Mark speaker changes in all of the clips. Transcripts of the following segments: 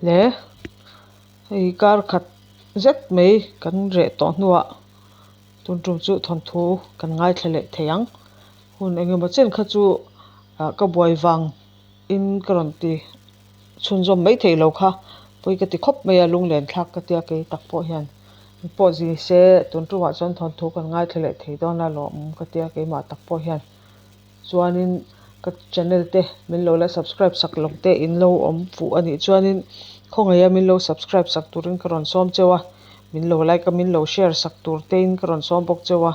Speaker 1: Le hei kar khat zet mai kan reh tawh hnuah tun tum chu thawnthu kan ngaithla leh thei ang. Hun engemaw chen kha chu ah ka buai vang in ka rawn ti chhunzawm mai thei lo kha pawi ka ti khawp mai a lunglen thlak ka tia kei tak pawh hian pawh zin se tun tumah chuan thawnthu kan ngaithla leh thei dawn a lawm ka tia keimah tak pawh hian. Chuanin ka channel te min lo la subscribe sak lo te in lo awm fuh a nih chuanin khawngaih a min lo subscribe sak turin ka rawn sawm cheu a, min lo like a min lo share sak tur te in ka rawn sawm bawk cheu a,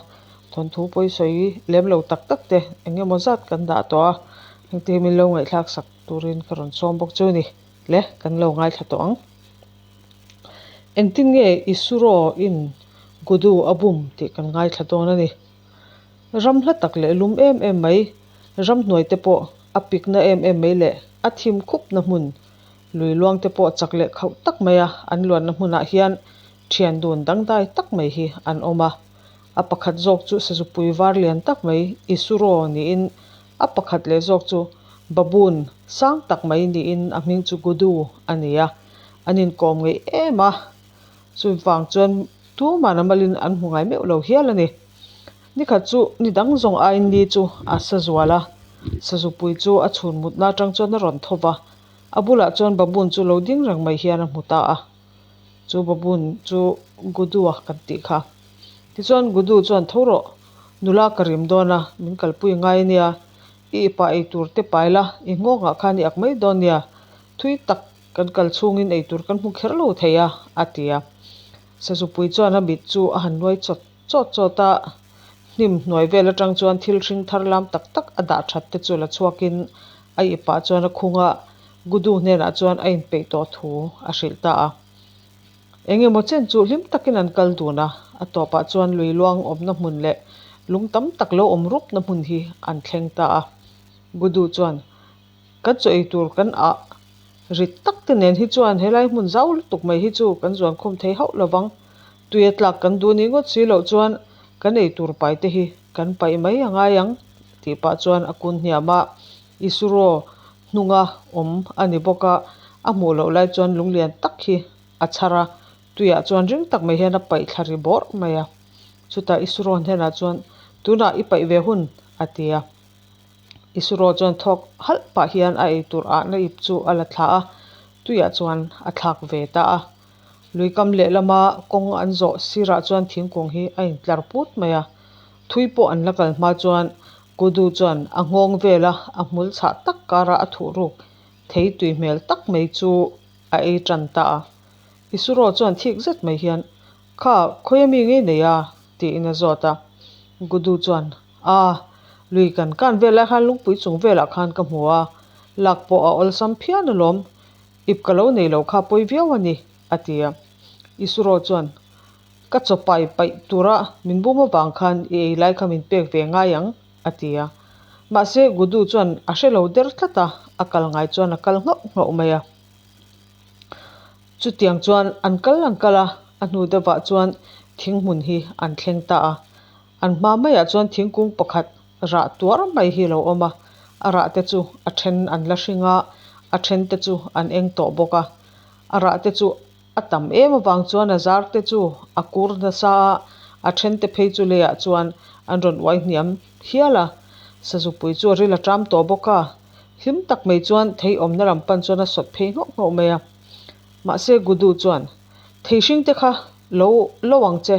Speaker 1: thawnthu pawisawi lem lo tak tak te eng emaw zat kan dah tawh a, heng te hi min lo ngaihthlak sak turin ka rawn sawm bawk cheu a ni le kan lo ngaithla tawh ang. Engtin nge Isuro in Gudu a bum tih kan ngaithla dawn a ni. Ram hla tak leh lum em em mai, ramhnuai te pawh a pikna em em mai leh a thim khupna hmun, lui luang te pawh chak leh khauh tak maia an luanna hmunah hian thian dun dangdai tak mai hi an awm a. A pakhat zawk chu sazupui var lian tak mai Isuro niin a pakhat leh zawk chu baboon sang tak mai niin a hming chu Gudu a ni a. An inkawm ngeih em a, chuvang chuan tuman a malin an hmu ngai meuh lo hial a ni. Nikhat chu ni dang zawng aiin ni chu a sa zual a, sazupui chu a chhun mutna atang chuan a rawn tho va, a bulah chuan baboon chu lo ding reng mai hian a hmu ta a, chu baboon chu Gudu-a kan tih kha. Tichuan Gudu chuan tho rawh, nula ka rim dawn a, min kalpui ngai ania, i ipa eitur te pai la, i nghawngah khan i ak mai dawn nia, thui tak kan kal chhungin eitur kan hmu kher lo thei a, a ti a. Sazupui chuan a mit chu a han nuai chawt chawt chawt a, hnim hnuai vel atang chuan thil hring thar lam tak tak a dah that te chu la chhuakin a ipah chuan a khung a, Gudu hnenah chuan a inpeih tawh thu a hrilh ta a. Eng emaw chen chu hlim takin an kal dun a, a tawpah chuan lui luang awmna hmun leh lung tam tak lo awm rupna hmun hi an thleng ta a. Gudu chuan, Kan chaw ei tur kan ah rit tak te nen hi chuan helai hmun zau lutuk mai hi chu kan zuan khum thei hauh lovang. Tui a tlak kan duh nih ngawt si loh chuan kan ei tur pai te hi kan paih mai a ngai ang tih pah chuan a kun hniam a, Isuro hnunga awm a ni bawk a, a hmuh loh lai chuan lunglian tak hi a chhar a, tuiah chuan ring tak mai hian a paih thla ri bawrh mai a. Chutah Isuro hnenah chuan tunah i paih ve hun a ti a. Isuro chuan thawk halh pah hian a eitur ahna ip chu a la thla a, tuiah chuan a thlak ve ta a. Lui kam lehlama kawng an zawh sirah chuan thingkung hi a intlar put mai a, thui pawh an la kal hma chuan Kudu chuan a nghawng vela a hmul chhah tak kara a thuh ruk thei tui hmel tak mai chu a ei tan ta a. Isuro chuan thik zet mai hian, Kha, khawi ami ngei nei a? tiin a zawt a. Gudu chuan, A, lui kan kan vel lai khan lungpui chung velah khan ka hmu a, lak pawh a awlsam phian alawm. Ip ka lo nei lo kha pawi viau a ni, a ti a. Isuro chuan, Ka chaw pai paih tura min bum avang khan i ei lai kha min pek ve ngai ang, a ti a. Mahse, Gudu chuan a hre lo der tlat a, a kal ngai chuan a kal nghauh nghauh mai a. Chutiang chuan an kal an kal a, a hnu deuhah chuan thing hmun hi an thleng ta a. An hma maiah chuan thingkung pakhat rah tuar mai hi a lo awm a, a rah te chu a then an la hring a, a then te chu an eng tawh bawk a. A rah te chu a tam em avang chuan a zar te chu a kur nasa a, a then te phei chu leiah chuan an rawn uai hniam hial a. Sazupui chu a ril a ṭam tawh bawk a, hlim tak mai chuan thei awmna lam pan chuan a sawt phei nghauh nghauh mai a. Mahse Gudu chuan, Thei hring te kha lo lo ang che,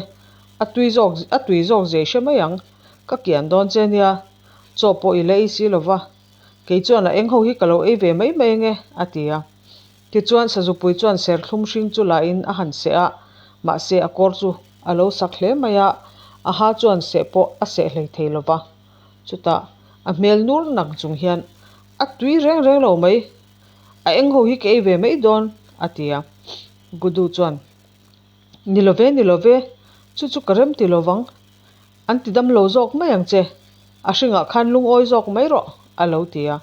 Speaker 1: a tui zawk a tui zawk zia i hre mai ang. Ka kian dawn che nia, chaw pawh i la ei si lova, kei chuan a eng ho hi ka lo ei ve mai mai ange, a ti a. Tichuan Sazupui chuan serthlum hring chu lahin a han seh a, mahse a kawr chu a lo sak hle mai a, a ha chuan seh pawh a seh hlei thei lova. Chutah a hmel nur nak chung hian, A tui reng reng lo mai, a eng ho hi ka ei ve mai dawn, a ti a. Gudu chuan, Ni love, ni love, chu chu ka rem ti lovang. An ti dam lo zawk mai ang che, a hringah khan lungawi zawk mai rawh, a lo ti a.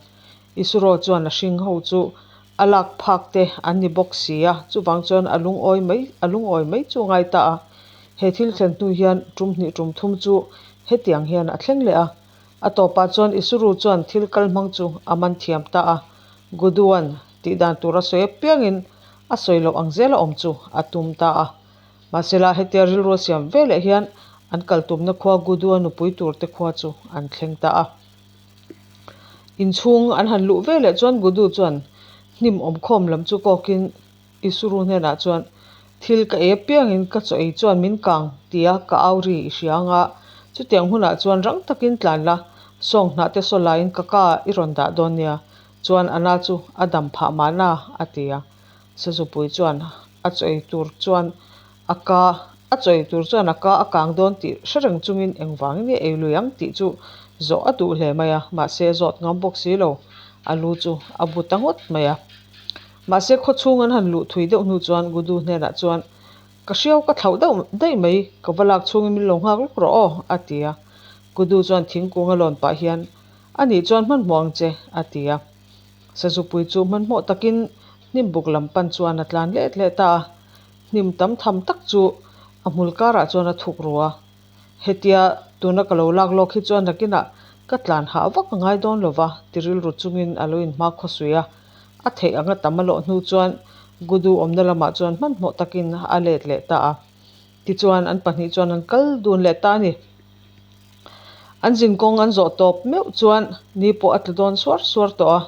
Speaker 1: Isuro chuan a hring ho chu a lak phak te an ni bawk si a, chuvang chuan a lungawi mai a lungawi mai chu a ngai ta a. He thil thlen hnu hian tum hnih tum thum chu hetiang hian a thleng leh a. A tawpah chuan Isuru chuan thil kal hmang chu a man thiam ta a, Guduan tih dan tur a sawi apiangin A sawi loh ang zela awm chu a tum ta a. Mahsela hetia rilru a siam veleh hian an kal tumna khua Gudua nupui tur te khua chu an thleng ta a. Inchhung an han luh veleh chuan Gudu chuan hnim awmkhawm lam chu kawkin Isuru hnenah chuan, Thil ka ei apiangin ka chaw ei chuan min kang tia ka au ri i hria anga chutiang hunah chuan rang takin tlan la, sawng hnah te saw laiin ka ka i rawn dah dawn nia, chuan Ana chu a dam phah mahna a ti a. Sazupui chuan a chaw ei tur chuan a ka a chaw ei tur chuan a ka a kang dawn tih hre reng chungin engvangin nge ei lui ang tih chu zawh a duh hle mai a, mahse a zawt ngam bawk si lo, a lu chu a bu ta ngawt mai a. Mahse khawchhung an han luh thui deuh hnu chuan Gudu hnenah chuan Ka hriau ka thlauh deuh daih mai, ka va lak chhungin min lo nghak lawk rawh aw, a ti a. Gudu chuan thingkung a lawn pah hian, A nih chuan hmanhmawh ang che, a ti a. Sazupui chu hmanhmawh takin hnim buk lam pan chuan a tlan let leh ta a, hnim tam tham tak chu a hmul karah chuan a thuk ru a. Hetia tuna ka lo lak lawk hi chuan nakinah ka tlan hah vak a ngai dawn lo va, ti rilru chungin a lo inhma khawsuih a. A theih anga tam a lawh hnu chuan Gudu awmna lamah chuan hmanhmawh takin a let leh ta a. Tichuan an pahnih chuan an kal dun leh ta a ni. An zinkawng an zawh tawp meuh chuan ni pawh a tla dawn suar suar tawh a,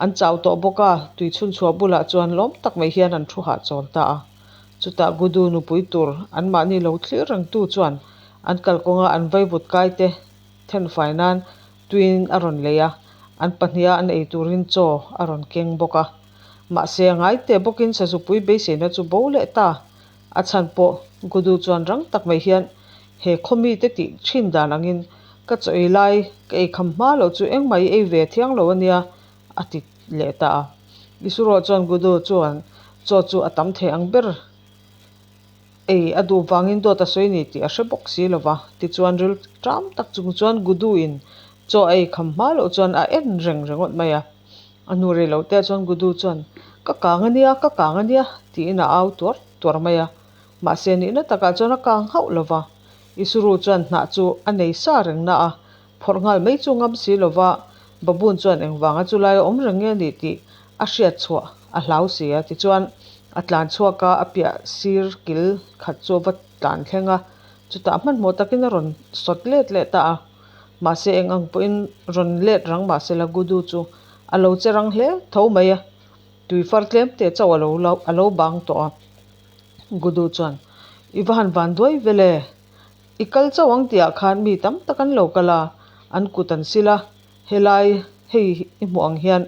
Speaker 1: an chau tawh bawk a, tui chhunchhuah bulah chuan lawm tak mai hian an thu hahchawl ta a. Chutah Gudu nupui tur anmahni lo thlir rengtu chuan an kalkawnga an vaivut kaite thenfai nan tuiin a rawn lei a, an pahniha an ei turin chaw a rawn keng bawk a. Mahse a ngai teh bawkin sazupui beiseina chu bo leh ta. A chhan pawh Gudu chuan rang tak mai hian he khaw mite tih thin dan angin ka chaw ei lai ka ei kham hma loh chu engmah i ei ve thiang lo a nia a ti leh ta a. Isuruah chuan Gudu chuan chaw chu a tam thei ang ber ei a duh vangin dawt a sawi ni tih a hre bawk si lo va. Tichuan ril ṭam tak chung chuan Gudu in chaw a ei kham hma loh chuan a en reng ringawt mai a. A hnu rei lo te chuan Gudu chuan, Ka kang a nia, ka kang a nia, tiin a au tuar tuar mai a. Mahse nihna takah chuan a kang hauh lo va. Isuru chuan hnah chu a nei sa reng na a, phawrh nghal mai chu ngam si lo va, Baboon chuan engvanga chu lai a awm reng nge ni tih a hriat chhuah a hlau si a. Tichuan a tlan chhuak a, a piah sir kil khat chu a va tlan thleng a, chutah hmanhmawh takin a rawn sawt let leh ta a. Mahse eng ang pawhin rawn let rang mahse la Gudu chu a lo che rang hle tho mai a, tui far tlem te chauh a lo a lo bang tawh a. Gudu chuan, I va han van duai vel e, i kal chauh ang tihah khan mi tam tak an lo kal a, an kut an sil a, helai hei i hmuh ang hian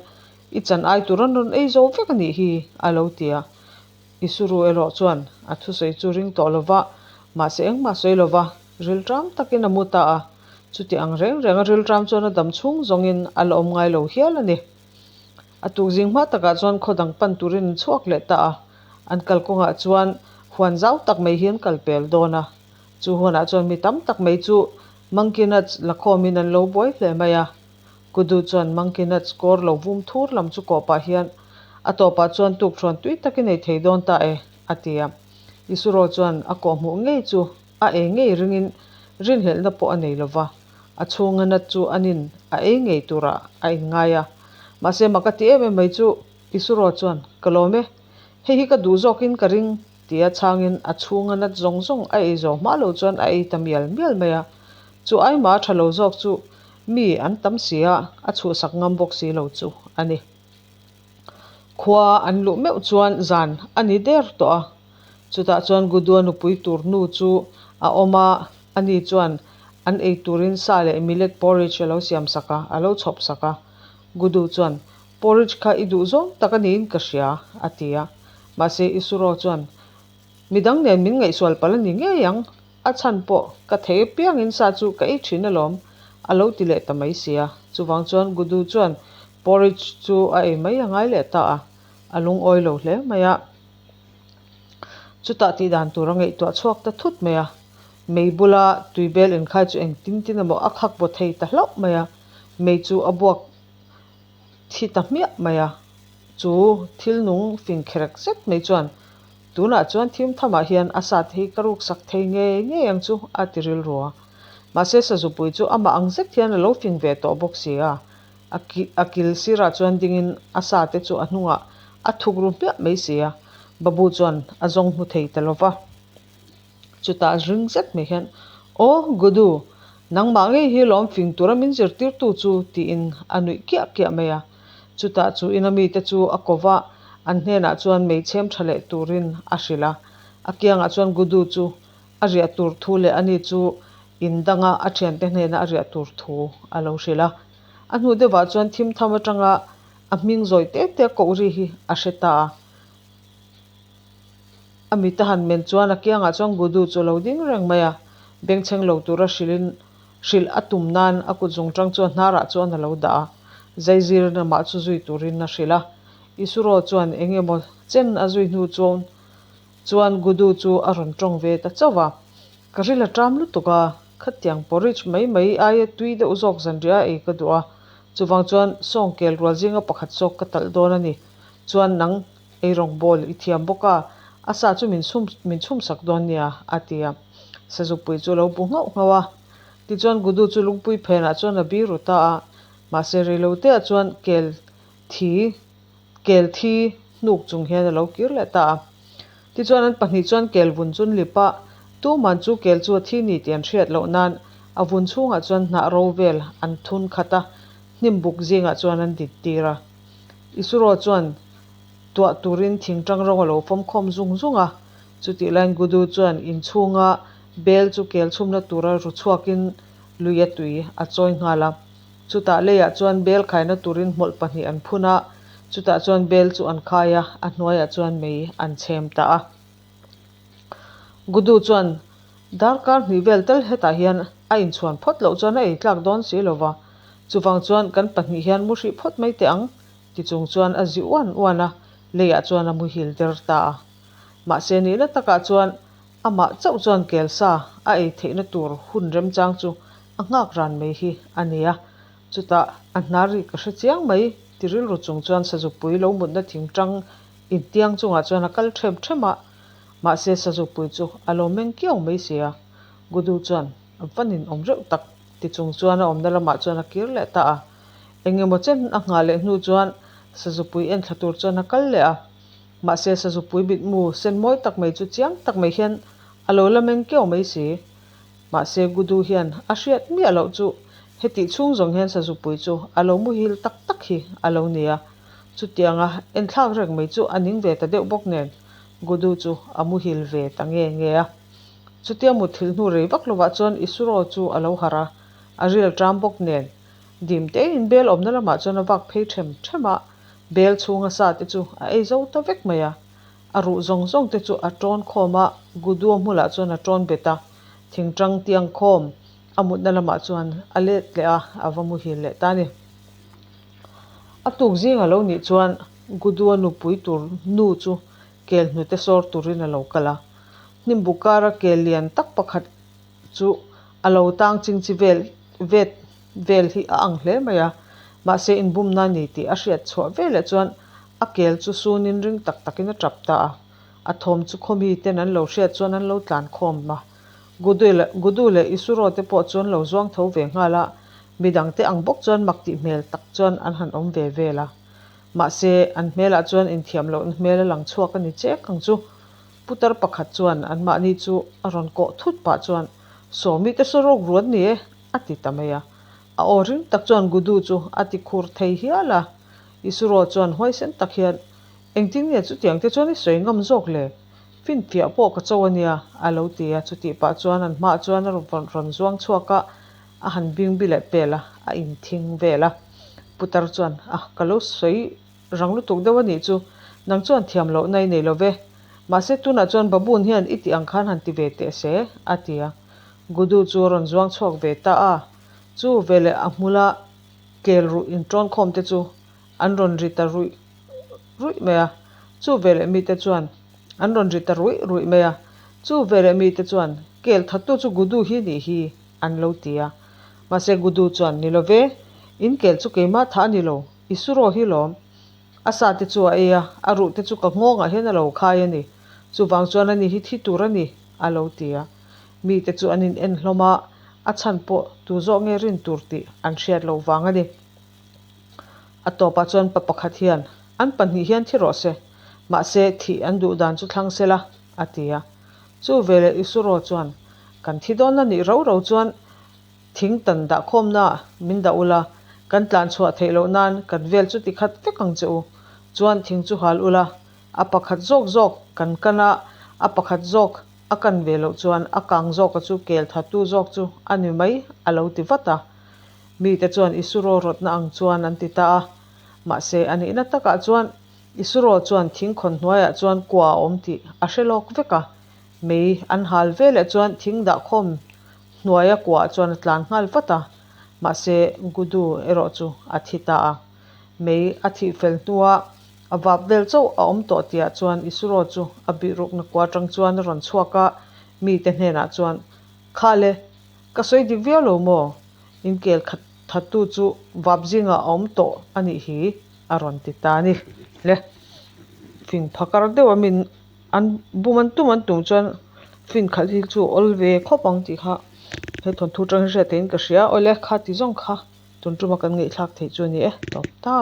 Speaker 1: i chan ai tur an rawn ei zo vek a nih hi a lo ti a. Isuru erawh chuan a thusawi chu ring tawh lo va, mahse engmah sawi lo va, rilṭam takin a mu ta a. Chuti ang reng renga rilṭam chuan a dam chhung zawngin a la awm ngai lo hial a ni. A tukzing hma takah chuan khaw dang pan turin an chhuak leh ta a. An kalkawngah chuan huan zau tak mai hi an kal pel dawn a. Chu huanah chuan mi tam tak mai chu monkey nuts la khawmin an lo buai hle mai a. Kudu chuan monkey nuts kawr lo vum thur lam chu kawh pah hian a tawpah chuan tukṭhuan tui tak i nei thei dawn ta e, a ti a. Isuro chuan a kawhhmuh ngei chu a ei ngei ringin rinhlelhna pawh a nei lo va, a chhunga nut chu anin a ei ngei turah a inngai a. Mahse mak a ti em em mai chu Isuro chuan, Ka lawm e, hei hi ka duh zawkin ka ring, tia chhangin a chhunga nut zawng zawng a ei zawh hma lo chuan a ei ta mial mial mai a. Chu aima a tha lo zawk chu mi an tam si a, a chhuhsak ngam bawk si lo chu a ni. Khua an luh meuh chuan zan a ni der tawh a, chutah chuan Gudua nupui tur nu chu a awm a, ani chuan an ei turin sa leh millet porridge a lo siam sak a, a lo chhawp sak a. Gudu chuan, Porridge kha i duh zawng tak a niin ka hria, a ti a. Mahse Isuro chuan, Midang nen min ngaihsual palh a ni ngei ang, a chhan pawh ka thei apiangin sa chu ka ei thin alawm, a lo ti leh ta mai si a. Chuvang chuan Gudu chuan porridge chu a ei mai a ngai leh ta a, a lungawi lo hle mai a. Chutah tih dan tur a ngaihtuah chhuak ta thut mai a, mei bula tuibel inkhai chu engtin tin emaw a khak baw thei ta hlauh mai a, mei chu a buak thi ta hmiah mai a, chu thil nung fing kherek zet mai chuan tunah chuan thim thamah hian a sa te hi ka ruk sak thei ngei ngei ang chu a ti rilru a. Mahse sazupui chu amah ang zet hian a lo fing ve tawh bawk si a, a kil sirah chuan dingin a sa te chu a hnungah a thuk ru hmiah mai si a. Babu chuan a zawng hmu thei ta lo va. Chutah ring zet mai hian, Aw, Gudu, nangmah ngei hi lawm fing tura min zirtirtu chu, tiin a nuih kiah kiah mai a. Chutah chu ina mite chu a ko va, an hnenah chuan mei chhem tha leh turin a hrilh a. A kiangah chuan Gudu chu a riah tur thu leh ani chu in danga a thiante hnena a riah tur thu a lo hrilh a. A hnu deuhah chuan thim tham atanga a hming zawi te te koh ri hi a hre ta a. A mit a han men chuan a kiangah chuan Gudu chu a lo ding reng mai a, bengchheng lo tura hrilhin hrilh a tum nan a kut zung tang chu a hnarah chuan a lo dah a, zaizir lamah chu zui turin a hrilh a. Isuro chuan eng emaw chen a zui hnu chuan chuan Gudu chu a rawn tawng ve ta chauh va, Ka ril a ṭam lutuk a, khatiang porridge mai mai aia tui deuh zawk zanriah a ei ka duh a, chuvang chuan sawng kel rual zinga pakhat zawk ka talh dawn a ni. Chuan nang eirawng bawl i thiam bawk a, a sa chu min chhum min chhumsak dawn nia, a ti a. Sazupui chu a lo bu nghauh nghauh a. Tichuan Gudu chu lungpui phenah chuan a biru ta a, mahse reiloteah chuan kel thi kel thi hnuk chung hian a lo kir leh ta a. Tichuan an pahnih chuan kel vun chu an lip a, tuman chu kel chu a thi ni tih an hriat loh nan a vun chhungah chuan hnah ro vel an thun khat a, hnim buk zingah chuan an dit tir a. Isuro chuan tuah turin thing tang ro a lo fawm khawm zung zung a, chutih laiin Gudu chuan inchhunga bel chu kel chhumna tura ru chhuakin lui a tui a chawi nghal a. Chutah leiah chuan bel khaina turin hmawlh pahnih an phun a, chutah chuan bel chu an khai a, a hnuaiah chuan mei an chhem ta a. Gudu chuan darkar hnih vel tal hetah hian a inchhuan phawt loh chuan a ei tlak dawn si lo va, chuvang chuan kan pahnih hian mu hrih phawt mai teh ang ti chung chuan a zi uan uan a, leiah chuan a muhil der ta a. Mahse nihna takah chuan Amah chauh chuan kelsa a ei theihna tur hun remchang chu a nghak ran mai hi a ni a, chutah a hnar ri ka hre chiang mai ti rilru chung chuan Sazupui lo mutna thingtang intiang chungah chuan a kal ṭhem ṭhem a, mahse Sazupui chu a lo meng kiau mai si a, Gudu chuan a va ninawm reuh tak ti chung chuan a awmna lamah chuan a kir leh ta a, engemaw chen a nghah leh hnu chuan Sazupui enthla tur chuan a kal leh a. Mahse Sazupui mitmu sen mawi tak mai chu chiang tak mai hian a lo la meng keuh mai si. Mahse Gudu hian a hriat miah loh chu hetih chhung zawng hian Sazupui chu a lo muhil tak tak hi a lo ni a. Chutianga enthlak reng mai chu a ning ve ta deuh bawk nen Gudu chu a muhil ve ta nge nge a. Chutia mutthilh hnu rei vak lovah chuan Isuro chu a lo harh a, a ril ṭam bawk nen dim tein bel awmna lamah chuan a vak phei ṭhem ṭhem a. Bel chhunga sa te chu a ei zo ta vek mai a, a ruh zawng zawng te chu a tawn khawm a, Gudua hmulah chuan a tawn bet a, thingtang tiang khawm a mutna lamah chuan a let leh a, a va muhil leh ta a ni. A tuk zing a lo nih chuan Gudua nupui tur nu chu kel hnute sawr turin a lo kal a, hnimbuk kara kel lian tak pakhat chu a lo tang chingchi vel vet vel hi a ang hle mai a, mahse inbumna a ni tih a hriat chhuah veleh chuan a kel chu sunin ring tak takin a tap ta a, a thawm chu khawmi ten an lo hriat chuan an lo tlan khawm a, Gudu leh Isuro te pawh chu an lo zuang tho ve nghal a, midangte ang bawk chuan mak tih hmel tak chuan an han awm ve vel a, mahse an hmelah chuan inthiam lohna hmel a lang chhuak a ni chek ang chu. Putar pakhat chuan anmahni chu a rawn kawh thut pah chuan, Sawmi te saw rawk ruat ni e, a ti ta mai a. A aw ring tak chuan Gudu chu a ti khur thei hial a. Isuro chuan huaisen tak hian, Engtin nge chutiang te chuan i sawi ngam zawk le? Finfiah pawh ka cho a nia, a lo ti a. Chutih pah chuan an hmaah chuan a rawn zuang chhuak a, a han bingbi leh pel a, a inthing vel a. Putar chuan, A, ka lo sawi Rang lutuk deuh a nih chu, nang chuan thiam lohna i nei lo ve. Mahse tunah chuan baboon hian i tih ang khan han ti ve teh se, a ti a. Gudu chu a rawn zuang chhuak ve ta a, chu veleh a hmula kel ruh inṭawn khawm te chu an rawn ri ta ruih ruih mai a, chu veleh mite chuan an rawn ri ta ruih ruih mai a, chu veleh mite chuan kel thattu chu Gudu hi nih hi an lo ti a. Mahse Gudu chuan, Ni lo ve, in kel chu keimah thah a ni lo, I su rawh hi lawm. A sa te chu a ei a, a ruh te chu ka nghawngah hian a lo khai a ni. Chuvang chuan ani hi thi tur a ni, a lo ti a. Mite chu an in en hlawm a, a chhan pawh tu zawk nge rin tur tih an hriat loh vang a ni. A tawpah chuan pa pakhat hian, An pahnih hian thi rawh se. Mahse, thih an duh dan chu thlang sela, a ti a. Chu veleh Isuro chuan, Kan thi dawn a nih rau rau chuan thing tan dah khawmnaah min dah ula, kan tlan chhuah theih loh nan kan vel chu ti khat vek ang che u. Chuan thing chu hal ula, a pakhat zawk zawk kan kan a, a pakhat zawk a kan ve loh chuan a kang zawka chu kel thattu zawk chu a ni mai, a lo ti vat a. Mite chuan Isuro rawtna ang chuan an ti ta a. Mahse, a nihna takah chuan Isuro chuan thingkhawn hnuaiah chuan kua a awm tih a hre lawk vek a. Mei an hal veleh chuan thing dahkhawm hnuaia kuaah chuan a tlan nghal vat a, mahse Gudu erawh chu a thi ta a. Mei a thih fel hnua a vap vel chauh a awm tawh tihah chuan Isuro chu a bihrukna kua atang chuan a rawn chhuak a, mite hnenah chuan, Kha le, ka sawi dik viau lo maw? Inkel khat thattu chu vap zingah a awm tawh a nih hi, a rawn ti ta a ni. Le, fing phakar deuh a min An bum an tum an tum chuan fin khalh hi chu awl ve khawp ang tih kha he thawnthu atang hian hriat theihin ka hria awle kha ti zawng kha tun tuma kan ngaihthlak theih chu a ni e tawp ta.